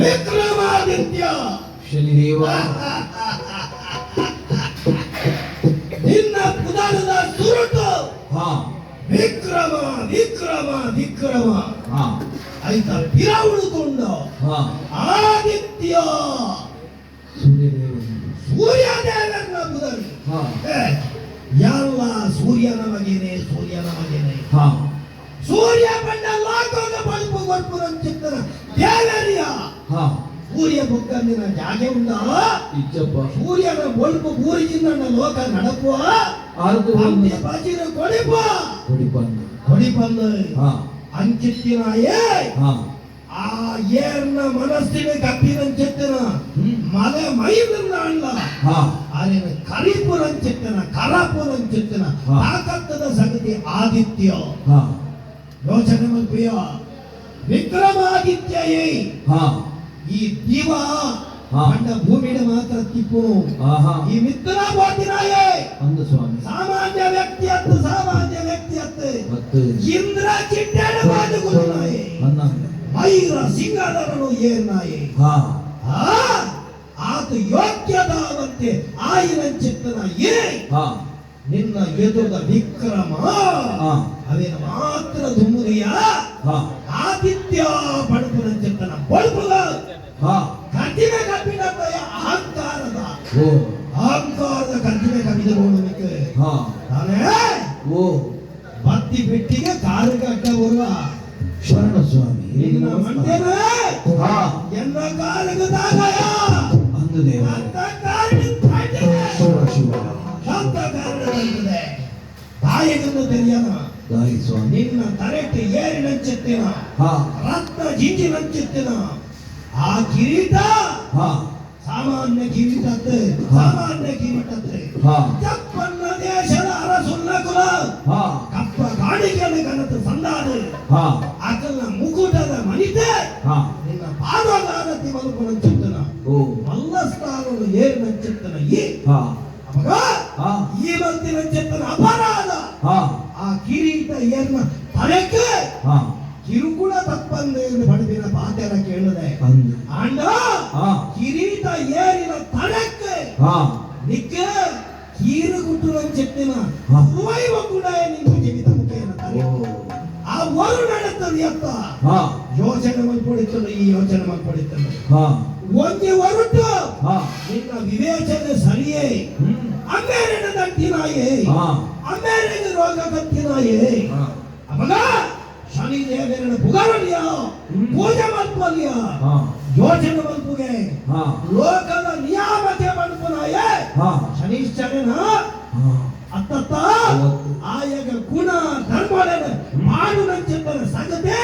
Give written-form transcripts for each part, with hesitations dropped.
ವಿಕ್ರಮಾದಿತ್ಯ. ಶನಿದೇವ. ನಿನ್ನ ಪುದರದ ಸುರುಟು ವಿಕ್ರಮ ವಿಕ್ರಮ ವಿಕ್ರಮ. ಆಯ್ತ ಪಿರವುಳುಕೊಂಡ ಆದಿತ್ಯ. ಸೂರ್ಯದೇವ. ಸೂರ್ಯದೇವನ ಪುದರ್. ಎಲ್ಲ ಸೂರ್ಯನ ಮಗೇನೆ, ಸೂರ್ಯನ ಮಗೇನೆ. ಸೂರ್ಯ ಬಂಡ ಲಾಕೋಗ ಬಳುಪು ಕೊರ್ಪುರಂಚಿತ್ತನ ದೇವರಿಯ. ಸೂರ್ಯ ಬೊಕ್ಕಂದಿನ ಜಾಗೆ ಉಂಡ? ಇಜ್ಜಪ್ಪ. ಸೂರ್ಯನ ಬೊಳ್ಪು ಬೂರಿಜಿಂದ ಲೋಕ ನಡಪುವ? ಆರತಿ. ಅಂತ್ಯ ಬಜಿರು ಕೊಡಿಪ. ಕೊಡಿಪಂದು. ಕೊಡಿಪಂದು. ಅಂಚಿತ್ತಿನಾಯೇ ಆ ಏರ್ನ ಮನಸ್ಸಿನ ಕಪ್ಪಿನಂಚಿತ್ತಿನ ಮಲೆ ಮೈಲಿಂದ ಅಲ್ಲ. ಆರೇನ ಕರಿಪುರಂಚಿತ್ತಿನ ಕರಪುರಂಚಿತ್ತಿನ ತಾಕತ್ತದ ಸಂಗತಿ ಆದಿತ್ಯ. ಯೋಚನೆ ಮಲ್ಪಿಯ ವಿಕ್ರಮಾದಿತ್ಯ. ಈ ದಿವ ಕಂಡ ಭೂಮಿಡ ಮಾತ್ರ ತಿಪ್ಪುನು. ಈ ಮಿತ್ರ ಬೋತಿನಾಯೇ. ಅಂದು ಸ್ವಾಮಿ. ಸಾಮಾನ್ಯ ವ್ಯಕ್ತಿ ಅತ್ತು, ಸಾಮಾನ್ಯ ವ್ಯಕ್ತಿ ಅತ್ತು. ಮತ್ತು ಇಂದ್ರ ಚಿಟ್ಟೆಡ ಬಾದುಕುನಾಯೇ. ಅನ್ನ. ಮೈರ ಸಿಂಗದರನು ಏರ್ನಾಯೇ. ಆ ಆತ ಯೋಗ್ಯದಾವಂತೆ ಆಯಿನಂಚಿತ್ತನ ಏ ನಿನ್ನ ಎದುರದ ವಿಕ್ರಮ ಅವೇನ ಮಾತ್ರ ದುಮ್ಮುದಿಯ. ಆದಿತ್ಯ ಪಡುಪುನಂಚಿತ್ತನ ಬಳುಪುಗ ಕಟ್ಟಿನ ಕಬ್ಬಿಣದ ಅಹಂಕಾರದ ಓ ಅಹಂಕಾರದ ಕಟ್ಟಿನ ಕಬ್ಬಿದ ಬೋಣಮಿಕ್ಕೆ ತಾನೇ. ಓ ಬತ್ತಿ ಪೆಟ್ಟಿಗೆ ಕಾರು ಕಟ್ಟ ಬರುವ. ಶರಣ ಸ್ವಾಮಿ. ನಿನ್ನ ಮಂಡ್ಯನ ಎನ್ನ ಕಾಲಿಗೆ ತಾಗಯ. ಅಂದು ದೇವ. ಅಂತ ಕಾರಣ ತಾಯಿಗೆ. ಶಿವ ಶಿವ. ಅಂತ ಕಾರಣದಂತದೆ ತಾಯಿಗೆಂದು ತಿಳಿಯನ. ದಾಯಿ ಸ್ವಾಮಿ? ನಿನ್ನ ತರೆಟ್ಟು ಏರಿನಂಚಿತ್ತಿನ ರತ್ನ ಜಿಂಜಿನಂಚಿತ್ತಿನ ಆ ಕಿರೀಟ ಸಾಮಾನ್ಯ ಕಿರೀಟತ್ತೆ, ಸಾಮಾನ್ಯ ಕಿರೀಟತ್ತೆ. ಚಪ್ಪನ್ನ ದೇಶದ ಅರಸುನ್ನ ಕುಲ ಕಪ್ಪ ಕಾಣಿಕೆಯನ್ನು ಕನತು ಸಂದಾದು ಆಕಲ್ನ ಮುಕುಟದ ಮನಿತೆ ನಿನ್ನ ಪಾದಗಾರತಿ ಮಲಪುನಂಚಿತ್ತನ ಓ ಮಲ್ಲ ಸ್ಥಾನನು ಏರಿನಂಚಿತ್ತನ ಈ ಅವಾಗ ಈ ಮಂತಿನಂಚಿತ್ತನ ಅಪರಾಧ ಆ ಕಿರೀಟ ಏರ್ನ ತಲೆಕ್ಕೆ ಕಿರುಕುಳ ತಪ್ಪಂದೆ ಎಂದು ಪಡೆದಿನ ಪಾತೆರ ಕೇಳದೆ ಅಂದು. ಆಂಡ ಕಿರೀಟ ಏರಿನ ತಲೆಕ್ಕೆ ನಿಕ್ಕ ಕೀರು ಗುಟ್ಟುನಂಚಿತ್ತಿನ ರುವೈವ ಕೂಡ ನಿನ್ನ ಜೀವಿತ ಮುಖೇನ ತಲೆ ಓ ಆ ಒಂದು ನಡತದೆ ಅತ್ತ. ಯೋಚನೆ ಮಲ್ಪಡಿತ್ತಲ್ಲ, ಈ ಯೋಚನೆ ಮಲ್ಪಡಿತ್ತಲ್ಲ. ಒಂಜಿ ಹೊರಟು ನಿನ್ನ ವಿವೇಚನೆ ಸರಿಯೇ. ಅಮ್ಮೇರಿನ ತಂಟಿನಾಯೇ, ಅಮ್ಮೇರಿಗೆ ರೋಗ ಕತ್ತಿನಾಯೇ. ಅವಾಗ ಶನಿದೇವರನ ಪುಗರಲಿಯ ಪೂಜೆ ಮಲ್ಪಲಿಯ. ಯೋಚನೆ ಮಲ್ಪುಗೆ ಲೋಕದ ನಿಯಾಮಕ್ಕೆ ಮಲ್ಪುನಾಯೇ ಶನೀಶ್ವರನ ಅತ್ತತ್ತ. ಅವತ್ತು. ಆಯಗ ಗುಣ ಧರ್ಮಗಳನ್ನು ಮಾಡು ನಂಚಿತ್ತನ ಸಂಗತಿ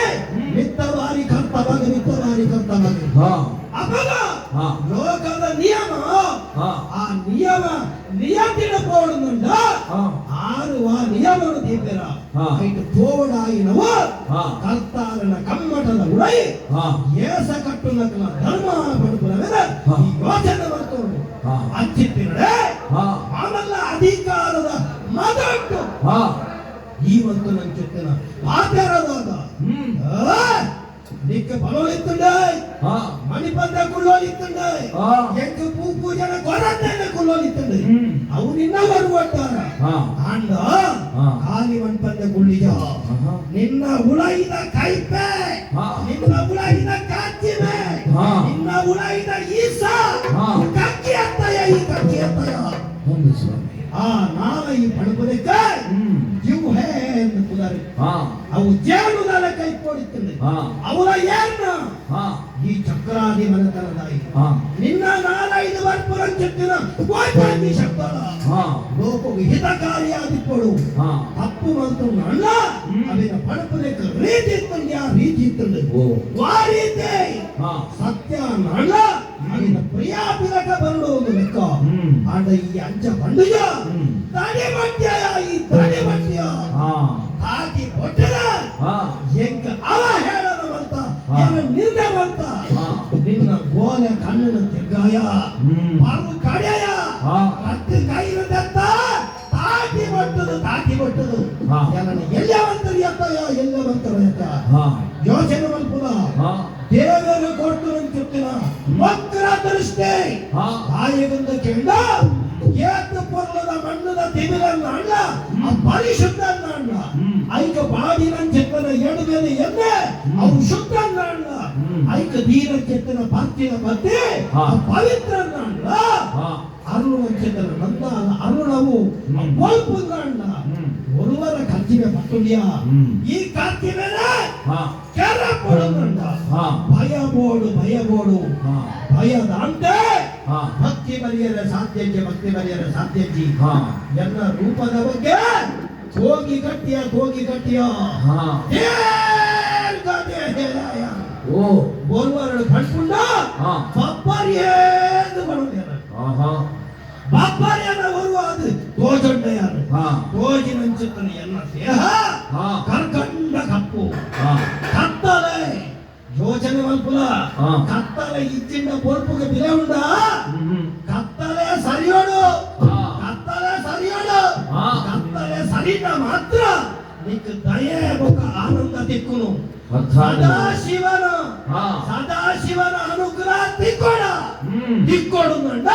ಮಿತ್ತವಾರಿ ಕರ್ತವಾಗ, ಮಿತ್ತವಾರಿ ಕರ್ತವಾಗ ಅಪಗ ಲೋಕದ ನಿಯಮ ಆ ನಿಯಮ ನಿಯತಿನ ಪೋಡುಂಡ. ಆರು ಆ ನಿಯಮನು ದೀಪೆರ ಐಟು ಪೋವಡಾಯಿನವ ಕರ್ತಾರನ ಕಮ್ಮಟದ ಉಡೈ ಏಸ ಕಟ್ಟುನಕಲ ಧರ್ಮ ಪಡುಪುನವೆನ ಈ ಯೋಚನೆ ಬರ್ತುಂಡು. ಅಂಚಿತ್ತಿನಡೆ ಮಾಮಲ್ಲ ಅಧಿಕಾರದ ಮದಟ್ಟು ಈ ಒಂದು ನಂಚಿತ್ತಿನ ಪಾತೆರದಾದ ನಿಕ್ಕ ಬಲೋಲಿತ್ತುಂಡೆ, ಮಣಿಪಂದ ಕುಳ್ಳೋಲಿತ್ತುಂಡೆ, ಎಂಕ್ ಪೂ ಪೂಜನ ಕೊರಂದೆನ ಕುಳ್ಳೋಲಿತ್ತುಂಡೆ. ಅವು ನಿನ್ನ ಬರುವಟ್ಟಾರ ಆಂಡ ಖಾಲಿ ಮಣ್ಪಂದ ಕುಳ್ಳಿಜ. ನಿನ್ನ ಉಳೈದ ಕೈಪೆ, ನಿನ್ನ ಉಳೈದ ಕಾಚಿಮೆ, ನಿನ್ನ ಉಳೈದ ಈಸ ಕಕ್ಕಿ ಅತ್ತಯ, ಈ ಕಕ್ಕಿ ಅತ್ತಯ. ಒಂದು ಸ್ವಾಮಿ. ಆ ನಾವ ಈ ಪಣಪದಕ್ಕೆ ಜಿಹ್ವೆ ಎಂದು ಕುದಾರಿ ಅವು ಜೇನುದಲ ಕೈ ಪೋಡಿತ್ತುಂಡೆ. ಅವರ ಏರ್ನ ಈ ಚಕ್ರಾದಿ ಮನೆತನದಾಯಿ ನಿನ್ನ ನಾಲೈದು ಬರ್ಪುರಂಚಿತ್ತಿನ ಕೋಟಿ ಶಬ್ದಲ ಲೋಕವು ಹಿತಕಾರಿಯಾದಿಪ್ಪಡು. ತಪ್ಪು ಮಂತು ಅಲ್ಲ, ಅವಿನ ಪಣಪದಕ್ಕೆ ರೀತಿ ಇತ್ತುಂಡು, ಆ ರೀತಿ ಇತ್ತುಂಡು. ಓ ಆ ರೀತಿ ಸತ್ಯ ಅಲ್ಲ, ಅವಿನ ಪ್ರಿಯಾಪಿಲಕ ಬರಡು ಒಂದು ಲೆಕ್ಕ. ಆಂಡ ಈ ಅಂಚ ಪಂಡುಜ ತಡಿ ಮಟ್ಯ, ಈ ತಡಿ ಮಟ್ಯ ತಾಟಿ ಕೊಟ್ಟದ ಎಂಕ ಅವ ಹೇಳದ ಬಂತ ಎನ್ನ ನಿಂದೆ ಬಂತ. ನಿನ್ನ ಗೋಲೆ ಕಣ್ಣನ್ನು ತಿರ್ಗಾಯ ಪರು ಕಡೆಯ ಕತ್ತಿ ಕೈರದತ್ತ ತಾಟಿ ಬಟ್ಟದು, ತಾಟಿ ಬಟ್ಟದು. ಎನ್ನ ಎಲ್ಲವಂತರು ಎತ್ತಯ, ಎಲ್ಲವಂತರು ಎತ್ತ. ಯೋಚನೆ ಮಲ್ಪುದ ದೇವರು ಕೊಟ್ಟು ಅಂತಿತ್ತಿನ ಪ್ರಶ್ನೆ. ಆಯಗೊಂದು ಕೆಂಡ ಏತು ಪೊರ್ಲದ ಮಣ್ಣದ ತಿಮಿಲನ್ನ ಅಣ್ಣ ಆ ಪರಿಶುದ್ಧ ಅಣ್ಣ. ಐಕ ಬಾಡಿನ ಚೆತ್ತನ ಎಡುಗೆನೆ ಎನ್ನೆ ಅವು ಶುದ್ಧ ಅಣ್ಣ. ಐಕ ದೀನ ಚೆತ್ತನ ಭಕ್ತಿನ ಭಕ್ತಿ ಪವಿತ್ರ ಅಣ್ಣ. ಅರುಣ ಚೆತ್ತನ ನಂದ ಅರುಣವು ಅಣ್ಣ. ಒರುವರ ಕರ್ಜಿವೆ ಪಟ್ಟುಂಡಿಯ ಈ ಕಾರ್ತಿವೇನೆ ಕೆರಪೊಡುಂಡ. ಭಯಬೋಡು ಭಯಬೋಡು ಭಯದ ಅಂತೆ ಭಕ್ತಿ ಬರೆಯರ ಸಾಧ್ಯಜ್ಜಿ, ಭಕ್ತಿ ಬರೆಯರ ಸಾಧ್ಯಜ್ಜಿ. ಎಲ್ಲ ರೂಪದ ಬಗ್ಗೆ ಕೋಗಿ ಗಟ್ಟಿಯ ಕೋಗಿ ಗಟ್ಟಿಯ ದೀರ್ಘ. ಓ. ಬೋರ್ವರಡು ಕಟ್ಕೊಂಡ ಬಬ್ಬರಿಯೇಂದು ಬರುವುದೇನ ಬಬ್ಬರಿಯನ ಬರುವ ಅದು ತೋಜೊಂಡ ಯಾರು ತೋಜಿನಂಚುತ್ತನ ಎಲ್ಲ ದೇಹ ಕರ್ಕಂಡ ಕಪ್ಪು ಕತ್ತಲೆ ಯೋಚನೆ ಮಲ್ಪುಲ. ಕತ್ತಲೆ ಇಚ್ಚಿಂಡ ಪೊರ್ಪುಗೆ ಬಿಲೆ ಉಂಡ. ಕತ್ತಲೆ ಸರಿಯೋಡು, ಕತ್ತಲೆ ಸರಿಯೋಡು. ಕತ್ತಲೆ ಸರಿದ ಮಾತ್ರ ನಿಕ್ ದಯೆ ಬೊಕ ಆನಂದ ತಿಕ್ಕುನು. ಸದಾಶಿವನ ಸದಾಶಿವನ ಅನುಗ್ರಹ ತಿಕ್ಕೋಣ ತಿಕ್ಕೊಡುಂಡ.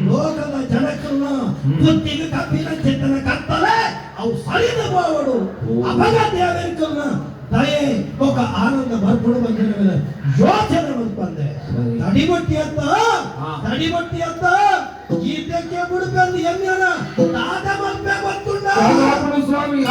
ಲೋಕದ ಜನಕ್ಕನ್ನ ಬುದ್ಧಿಗೆ ಕಬ್ಬಿನ ಚಿತ್ತನ ಕತ್ತಲೆ ಅವು ಸರಿದು ಹೋವಡು. ಅಪಗ ದೇವರಿಕನ್ನ ದಯೆ ಬೊಕ ಆನಂದ ಬರ್ಪುಡು ಬಂದಿನ ಮೇಲೆ ಯೋಚನೆ ಬಂದೆ. ತಡಿಬಟ್ಟಿ ಅಂತ ತಡಿಬಟ್ಟಿ ಅಂತ ಗೀತೆಗೆ ಬುಡುಕಂದು ಎನ್ನನ ದಾದ ಮಲ್ಪೆ ಗೊತ್ತುಂಡ. ಸ್ವಾಮಿ.